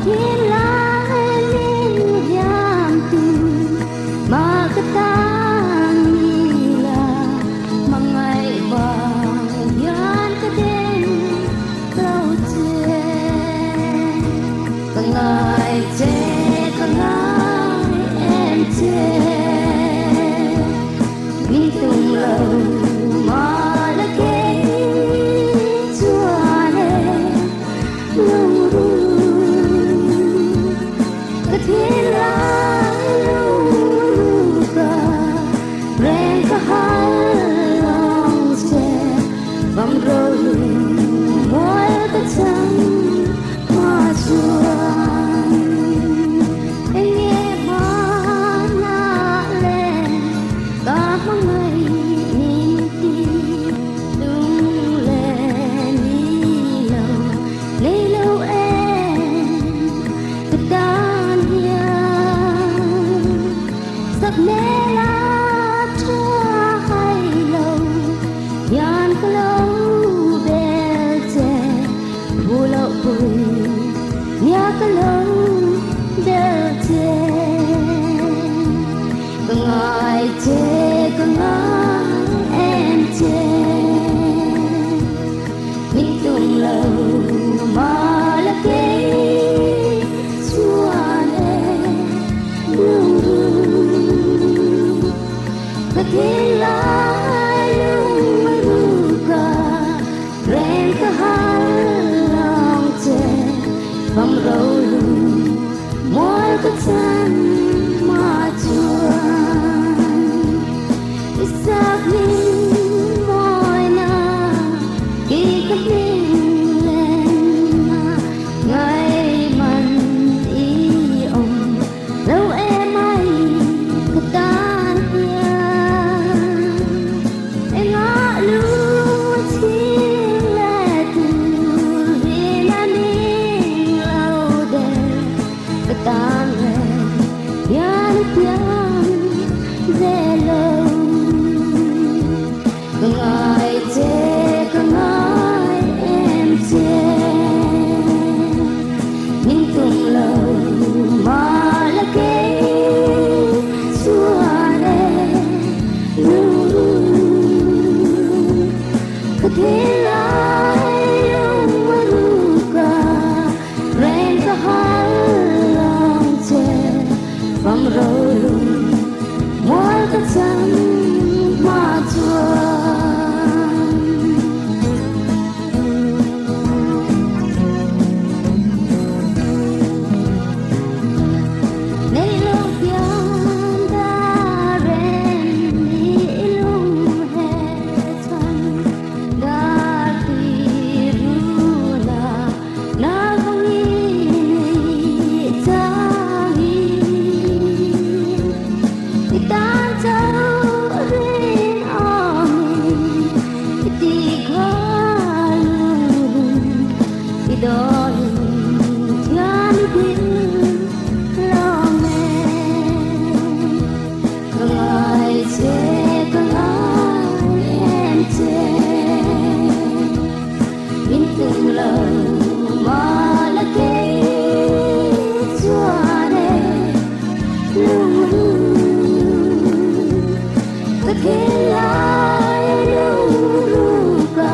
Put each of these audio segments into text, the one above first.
Thinlai min hiamtu ma ka tan nila hmangaih vang hian ka den lo che. Ka ngai che, ka ngai em che. Min tum lo ma la kei chuan e lungrun. Ka thinlai lungruka reng ka hal long che vang ro lung mual ka chang ma chuan. Eng nge hmanah le ka hmangaih min ti lunglen ni lo nei lo em ka tan hian sak hmel a tha hai lo hian ka lo bel che phu loh pui nia ka lo bel che. Ka ngai che, ka ngai em che. Min tum lo ma la kei chuan e lungrun. Ka thinlai lungruka reng ka hal long che vang ro lung mual ka chan ma chuan. I sak hming mawina kei ka hming lenna ngai man i awm lo em ai ka tan hian. Engah lu chhing le turin a ning lo der ka tan le hian i piang ve lo. Ka ngai che, ka ngai em che. Min tum lo ma la kei chuan e lungrun. Ka thinlai lungruka reng ka hal long che vang ro lung mual ka chan ma chuan. Nei lo pian da rem ni lung he chan dar ti runa na vangin changin i tan chau rin awmin i ti khalun i dawlin thian i dil long e. Ka ngai che, ka ngai em che. Min tum lo ma la kei chuan e lungrun. Ka thinlai lungruka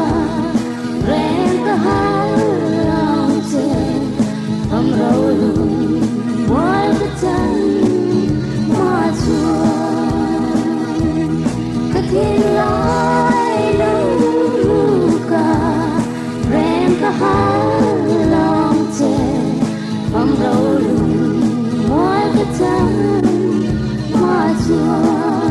reng ka hal long che vang ro lung mual ka chan ma chuan. Ka thinlai lungruka reng ka hal long che vang ro lung mual ka chan ma chuan.